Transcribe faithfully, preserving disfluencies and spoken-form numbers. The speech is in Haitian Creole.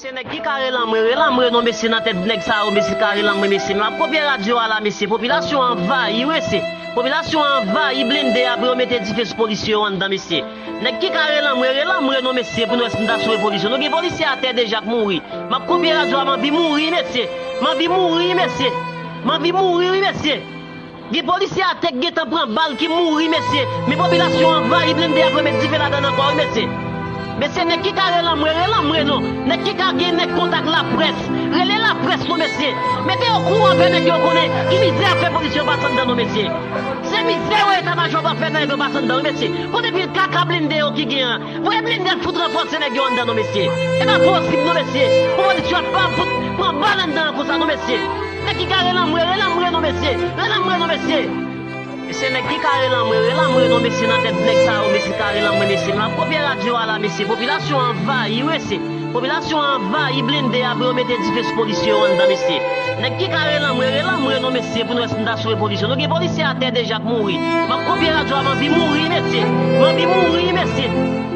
Se nèg ki kare lanmwe, relanmwe non mesye nan tèt nèg sa yo, mesye kare lanmwe mesye. M ap kopye radyo a la mesye, popilasyon an anvayi wi mesye. Popilasyon an anvayi blende apre yo mete dife sou polisye yo anndan mesye. Nèg ki kare lanmwe, relanmwe non mesye pou nou wè si nou ta sove polisye. Nou gen polisye atè deja k mouri. M ap kopye radyo a, m anvi mouri mesye. M anvi mouri mesye. M anvi mouri wi mesye. Gen polisye atè k gentan pran bal ki mouri mesye. Men popilasyon anvayi blende apre met dife ladann ankò wi mesye. Mesye nèg ki ka relanmwe, relanmwe non. Nèg ki ka gen nèg kontak laprès, rele laprès non mesye. Mete yo kouran fè nèg yo konnen ki mizè ap fè polisye yo pase anndan non mesye. Se mizè yo eta majò ap fè nèg yo pase anndan wi mesye. Kote pil kaka blende yo ki gen an? Voye blende al fout ranfòse nèg yo anndan non mesye. E pa posib non mesye. Pou polisye ap pa fout pran bal anndan an konsa non mesye. Nèg ki ka relanmwe, relanmwe non mesye. Relanmwe non mesye. Mesye nèg ki ka relanmwe, relanmwe non mesye nan tèt nèg sa yo mesye ka relanmwe mesye. M ap kopye radyo a la mesye. Popilasyon an anvayi wi mesye. Popilasyon an anvayi blende apre yo mete dife sou polisye yo anndan mesye. Nèg ki ka relanmwe, relanmwe non mesye pou nou wè si nou ta sove polisye. Nou gen polisye atè deja k mouri. M ap kopye radyo a, m anvi mouri mesye. M anvi mouri mesye.